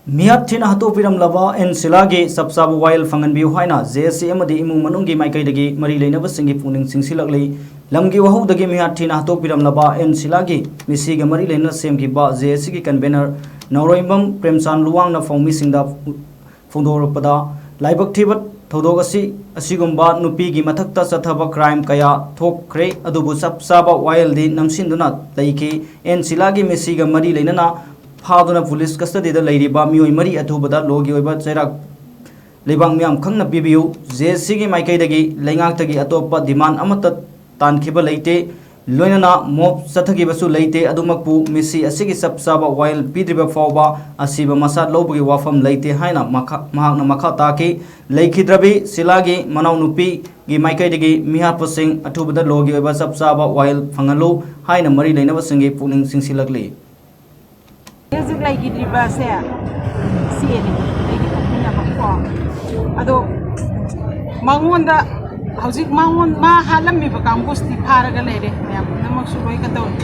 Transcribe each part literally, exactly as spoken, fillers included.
ꯃꯤꯍꯥꯠ ꯊꯤꯅ ꯍꯥꯠꯇꯣꯛꯄꯤꯔꯝꯂꯕ ꯑꯦꯟ ꯁꯤꯂꯥꯒꯤ ꯆꯞ ꯆꯥꯕ ꯋꯥꯌꯦꯜ ꯐꯪꯍꯟꯕꯤꯌꯨ ꯍꯥꯏꯅ ꯖꯦ ꯑꯦꯁ ꯁꯤ ꯑꯃꯗꯤ ꯏꯃꯨꯡ ꯃꯅꯨꯡꯒꯤ ꯃꯥꯏꯀꯩꯗꯒꯤ ꯃꯔꯤ ꯂꯩꯅꯕꯁꯤꯡꯒꯤ ꯄꯨꯛꯅꯤꯡ ꯆꯤꯡꯁꯤꯜꯂꯛꯂꯤ꯫ ꯂꯝꯒꯤ ꯋꯥꯍꯧꯗꯒꯤ ꯃꯤꯍꯥꯠ ꯊꯤꯅ ꯍꯥꯠꯇꯣꯛꯄꯤꯔꯝꯂꯕ ꯑꯦꯟ ꯁꯤꯂꯥꯒꯤ ꯃꯤꯁꯤꯒ ꯃꯔꯤ ꯂꯩꯅꯅ ꯁꯦꯝꯈꯤꯕ ꯖꯦ ꯑꯦꯁ ꯁꯤꯒꯤ ꯀꯟꯚꯦꯅꯔ ꯅꯥꯎꯔꯦꯝꯕꯝ ꯄ꯭ꯔꯦꯝꯆꯥꯟ ꯂꯨꯋꯥꯡꯅ ꯐꯣꯡꯃꯤꯁꯤꯡꯗ ꯐꯣꯡꯗꯣꯔꯛꯄꯗ, ꯂꯥꯏꯕꯛ ꯊꯤꯕ ꯊꯧꯗꯣꯛ ꯑꯁꯤ, ꯑꯁꯤꯒꯨꯝꯕ ꯅꯨꯄꯤꯒꯤ ꯃꯊꯛꯇ ꯆꯠꯊꯕ ꯀ꯭ꯔꯥꯏꯝ ꯀꯌꯥ ꯊꯣꯛꯈ꯭ꯔꯦ, ꯑꯗꯨꯕꯨ ꯆꯞ ꯆꯥꯕ ꯋꯥꯌꯦꯜꯗꯤ ꯅꯝꯁꯤꯟꯗꯨꯅ ꯂꯩꯈꯤ꯫ ꯑꯦꯟ ꯁꯤꯂꯥꯒꯤ ꯃꯤꯁꯤꯒ ꯃꯔꯤ ꯂꯩꯅꯅ ꯐꯥꯗꯨꯅ ꯄꯨꯂꯤꯁ ꯀꯁꯇꯗꯤꯗ ꯂꯩꯔꯤꯕ ꯃꯤꯑꯣꯏ ꯃꯔꯤ ꯑꯊꯨꯕꯗ ꯂꯣꯒꯤ ꯑꯣꯏꯕ ꯆꯩꯔꯥꯛ ꯂꯩꯕꯥꯛ ꯃꯤꯌꯥꯝ ꯈꯪꯅ ꯄꯤꯕꯤꯌꯨ꯫ ꯖꯦ ꯑꯦꯁ ꯁꯤꯒꯤ ꯃꯥꯏꯀꯩꯗꯒꯤ ꯂꯩꯉꯥꯛꯇꯒꯤ ꯑꯇꯣꯞꯄ ꯗꯤꯃꯥꯟ ꯑꯃꯠꯇ ꯇꯥꯟꯈꯤꯕ ꯂꯩꯇꯦ꯫ ꯂꯣꯏꯅꯅ ꯃꯣꯞ ꯆꯠꯊꯈꯤꯕꯁꯨ ꯂꯩꯇꯦ꯫ ꯑꯗꯨꯃꯛꯄꯨ ꯃꯤꯁꯤ ꯑꯁꯤꯒꯤ ꯆꯞ ꯆꯥꯕ ꯋꯥꯌꯦꯜ ꯄꯤꯗ꯭ꯔꯤꯕ ꯐꯥꯎꯕ ꯑꯁꯤꯕ ꯃꯁꯥ ꯂꯧꯕꯒꯤ ꯋꯥꯐꯝ ꯂꯩꯇꯦ ꯍꯥꯏꯅ ꯃꯈꯥ-, ꯃꯍꯥꯛꯅ ꯃꯈꯥ ꯇꯥꯈꯤ꯫ ꯂꯩꯈꯤꯗ꯭ꯔꯕꯤ ꯁꯤꯂꯥꯒꯤ ꯃꯅꯥꯎꯅꯨꯄꯤꯒꯤ ꯃꯥꯏꯀꯩꯗꯒꯤ ꯃꯤꯍꯥꯠꯄꯁꯤꯡ ꯑꯊꯨꯕꯗ ꯂꯣꯒꯤ ꯑꯣꯏꯕ ꯆꯞ ꯆꯥꯕ ꯋꯥꯌꯦꯜ ꯐꯪꯍꯜꯂꯨ ꯍꯥꯏꯅ ꯃꯔꯤ ꯂꯩꯅꯕꯁꯤꯡꯒꯤ ꯄꯨꯛꯅꯤꯡ ꯆꯤꯡꯁꯤꯜꯂꯛꯂꯤ꯫ ꯍꯧꯖꯤꯛ ꯂꯩꯈꯤꯗ꯭ꯔꯤꯕꯁꯦ ꯁꯤꯅꯤ ꯑꯩꯒꯤ ꯄꯣꯛꯃꯤꯟꯅꯕꯀꯣ꯫ ꯑꯗꯣ ꯃꯉꯣꯟꯗ ꯍꯧꯖꯤꯛ ꯃꯉꯣꯟ-, ꯃꯥ ꯍꯥꯠꯂꯝꯃꯤꯕ ꯀꯥꯡꯕꯨꯁꯤꯗꯤ ꯐꯥꯔꯒ ꯂꯩꯔꯦ, ꯃꯌꯥꯝ ꯄꯨꯝꯅꯃꯛꯁꯨ ꯂꯣꯏ ꯀꯩꯗꯧꯔꯦ꯫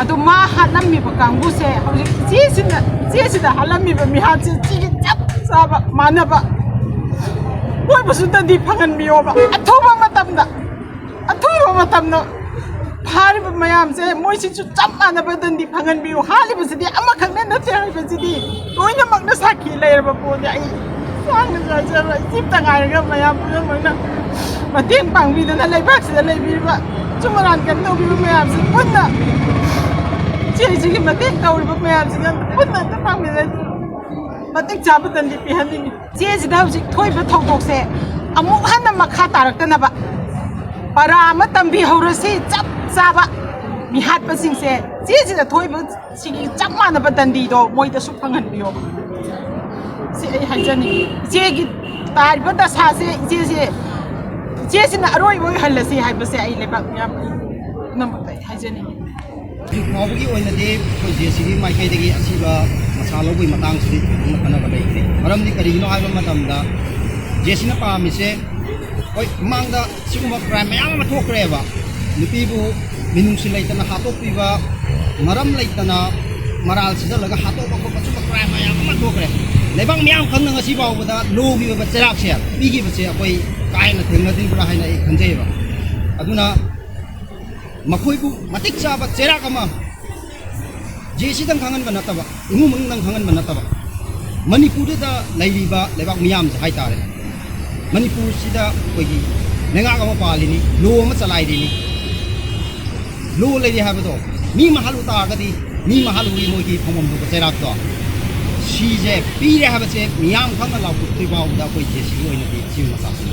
ꯑꯗꯣ ꯃꯥ ꯍꯥꯠꯂꯝꯃꯤꯕ ꯀꯥꯡꯕꯨꯁꯦ ꯍꯧꯖꯤꯛ ꯏꯆꯦꯁꯤꯅ, ꯏꯆꯦꯁꯤꯗ ꯍꯥꯠꯂꯝꯃꯤꯕ ꯃꯤꯍꯥꯠꯁꯦ ꯁꯤꯒꯤ ꯆꯞ ꯆꯥꯕ ꯃꯥꯟꯅꯕ ꯑꯣꯏꯕꯁꯨ ꯇꯟꯗꯤ ꯐꯪꯍꯟꯕꯤꯌꯣꯕ꯫ ꯑꯊꯨꯕ ꯃꯇꯝꯗ, ꯑꯊꯨꯕ ꯃꯇꯝꯗ ꯐꯥꯔꯤꯕ ꯃꯌꯥꯝꯁꯦ ꯃꯣꯏꯁꯤꯁꯨ ꯆꯞ ꯃꯥꯟꯅꯕ ꯗꯟꯗꯤ ꯐꯪꯍꯟꯕꯤꯌꯨ꯫ ꯍꯥꯠꯂꯤꯕꯁꯤꯗꯤ ꯑꯃꯈꯛꯅ ꯅꯠꯇꯦ ꯍꯥꯏꯕꯁꯤꯗꯤ ꯂꯣꯏꯅꯃꯛꯅ ꯁꯥꯈꯤ ꯂꯩꯔꯕ ꯄꯣꯠꯅꯤ꯫ ꯑꯩ ꯁꯥꯡꯅꯁꯨ ꯍꯥꯏꯖꯔꯣꯏ꯫ ꯏꯆꯤꯞꯇ ꯉꯥꯏꯔꯒ ꯃꯌꯥꯝ ꯄꯨꯝꯅꯃꯛꯅ ꯃꯇꯦꯡ ꯄꯥꯡꯕꯤꯗꯨꯅ ꯂꯩꯕꯥꯛꯁꯤꯗ ꯂꯩꯕꯤꯔꯤꯕ ꯑꯆꯨꯝ ꯑꯔꯥꯟ ꯀꯩꯅꯣ ꯇꯧꯕꯤꯕ ꯃꯌꯥꯝꯁꯤ ꯄꯨꯟꯅ ꯏꯆꯦꯁꯤꯒꯤ ꯃꯇꯦꯡ ꯇꯧꯔꯤꯕ ꯃꯌꯥꯝꯁꯤꯅ ꯄꯨꯟꯅ ꯑꯝꯇ ꯄꯥꯡꯕꯤꯔꯗꯤ ꯃꯇꯤꯛ ꯆꯥꯕ ꯗꯟꯗꯤ ꯄꯤꯍꯟꯅꯤꯡꯉꯤ꯫ ꯏꯆꯦꯁꯤꯗ ꯍꯧꯖꯤꯛ ꯊꯣꯛꯏꯕ ꯊꯧꯗꯣꯛꯁꯦ ꯑꯃꯨꯛ ꯍꯟꯅ ꯃꯈꯥ ꯇꯥꯔꯛꯇꯅꯕ ꯄꯔꯥ ꯑꯃ ꯇꯝꯕꯤꯍꯧꯔꯁꯤ꯫ ꯆꯞ ꯆꯥꯕ ꯃꯤꯍꯥꯠꯄꯁꯤꯡꯁꯦ ꯏꯆꯦꯁꯤꯗ ꯊꯣꯛꯏꯕ ꯁꯤꯒꯤ ꯆꯞ ꯃꯥꯟꯅꯕ ꯗꯟꯗꯤꯗꯣ ꯃꯣꯏꯗꯁꯨ ꯐꯪꯍꯟꯕꯤꯌꯣ꯫ ꯁꯤ ꯑꯩ ꯍꯥꯏꯖꯅꯤꯡꯉꯤ꯫ ꯏꯆꯦꯒꯤ ꯇꯥꯔꯤꯕ ꯗꯁꯥꯁꯦ ꯏꯆꯦꯁꯦ, ꯏꯆꯦꯁꯤꯅ ꯑꯔꯣꯏꯕ ꯑꯣꯏꯍꯜꯂꯁꯤ ꯍꯥꯏꯕꯁꯦ ꯑꯩ ꯂꯩꯕꯥꯛ ꯃꯤꯌꯥꯝ ꯄꯨꯝꯅꯃꯛꯇ ꯑꯩ ꯍꯥꯏꯖꯅꯤꯡꯉꯤ꯫ ꯍꯧꯖꯤꯛ ꯐꯥꯎꯕꯒꯤ ꯑꯣꯏꯅꯗꯤ ꯑꯩꯈꯣꯏ ꯖꯦ ꯑꯦꯁ ꯁꯤꯒꯤ ꯃꯥꯏꯀꯩꯗꯒꯤ ꯑꯁꯤꯕ ꯃꯁꯥ ꯂꯧꯕꯒꯤ ꯃꯇꯥꯡꯁꯤꯗꯤ ꯊꯣꯏꯗꯣꯛꯅ ꯈꯟꯅꯕ ꯂꯩꯇ꯭ꯔꯤ꯫ ꯃꯔꯝꯗꯤ ꯀꯔꯤꯒꯤꯅꯣ ꯍꯥꯏꯕ ꯃꯇꯝꯗ, ꯖꯦ ꯑꯦꯁ ꯁꯤꯅ ꯄꯥꯝꯃꯤꯁꯦ, ꯍꯣꯏ, ꯃꯃꯥꯡꯗ ꯁꯤꯒꯨꯝꯕ ꯀ꯭ꯔꯥꯏꯝ ꯃꯌꯥꯝ ꯑꯃ ꯊꯣꯛꯈ꯭ꯔꯦꯕ꯫ ꯅꯨꯄꯤꯕꯨ ꯃꯤꯅꯨꯡꯁꯤ ꯂꯩꯇꯅ ꯍꯥꯠꯇꯣꯛꯄꯤꯕ, ꯃꯔꯝ ꯂꯩꯇꯅ ꯃꯔꯥꯜ ꯁꯤꯖꯜꯂꯒ ꯍꯥꯠꯇꯣꯛꯄ ꯈꯣꯠꯄ, ꯁꯨꯝꯕ ꯀ꯭ꯔꯥꯏꯝ ꯃꯌꯥꯝ ꯑꯃ ꯊꯣꯛꯈ꯭ꯔꯦ꯫ ꯂꯩꯕꯥꯛ ꯃꯤꯌꯥꯝ ꯈꯪꯅ ꯉꯁꯤ ꯐꯥꯎꯕꯗ ꯂꯣꯒꯤ ꯑꯣꯏꯕ ꯆꯩꯔꯥꯛꯁꯦ ꯄꯤꯈꯤꯕꯁꯦ ꯑꯩꯈꯣꯏ ꯀꯥ ꯍꯦꯟꯅ ꯊꯦꯡꯅꯗ꯭ꯔꯤꯕ꯭ꯔꯥ ꯍꯥꯏꯅ ꯑꯩ ꯈꯟꯖꯩꯑꯕ꯫ ꯑꯗꯨꯅ ꯃꯈꯣꯏꯕꯨ ꯃꯇꯤꯛ ꯆꯥꯕ ꯆꯩꯔꯥꯛ ꯑꯃ ꯖꯦ ꯁꯤꯗꯪ ꯈꯪꯍꯟꯕ ꯅꯠꯇꯕ, ꯏꯃꯨꯡ ꯃꯅꯨꯡꯗꯪ ꯈꯪꯍꯟꯕ ꯅꯠꯇꯕ, ꯃꯅꯤꯄꯨꯔꯗꯨꯗ ꯂꯩꯔꯤꯕ ꯂꯩꯕꯥꯛ ꯃꯤꯌꯥꯝꯁꯦ ꯍꯥꯏꯇꯥꯔꯦ, ꯃꯅꯤꯄꯨꯔꯁꯤꯗ ꯑꯩꯈꯣꯏꯒꯤ ꯂꯩꯉꯥꯛ ꯑꯃ ꯄꯥꯜꯂꯤꯅꯤ, ꯂꯣ ꯑꯃ ꯆꯂꯥꯏꯔꯤꯅꯤ꯫ ꯂꯣ ꯂꯩꯔꯤ ꯍꯥꯏꯕꯗꯣ ꯃꯤ ꯑꯃ ꯍꯥꯠꯂꯨ ꯇꯥꯔꯒꯗꯤ, ꯃꯤ ꯑꯃ ꯍꯥꯠꯂꯨꯒꯤ ꯃꯣꯏꯒꯤ ꯐꯪꯐꯝ ꯊꯣꯛꯄ ꯆꯩꯔꯥꯛꯇꯣ, ꯁꯤꯁꯦ ꯄꯤꯔꯦ ꯍꯥꯏꯕꯁꯦ ꯃꯤꯌꯥꯝ ꯈꯪꯅ ꯂꯥꯎꯊꯣꯛꯇ꯭ꯔꯤ ꯐꯥꯎꯕꯗ ꯑꯩꯈꯣꯏ ꯖꯦ ꯁꯤꯒꯤ ꯑꯣꯏꯅꯗꯤ ꯁꯤꯒꯤ ꯃꯆꯥꯛꯁꯤꯡ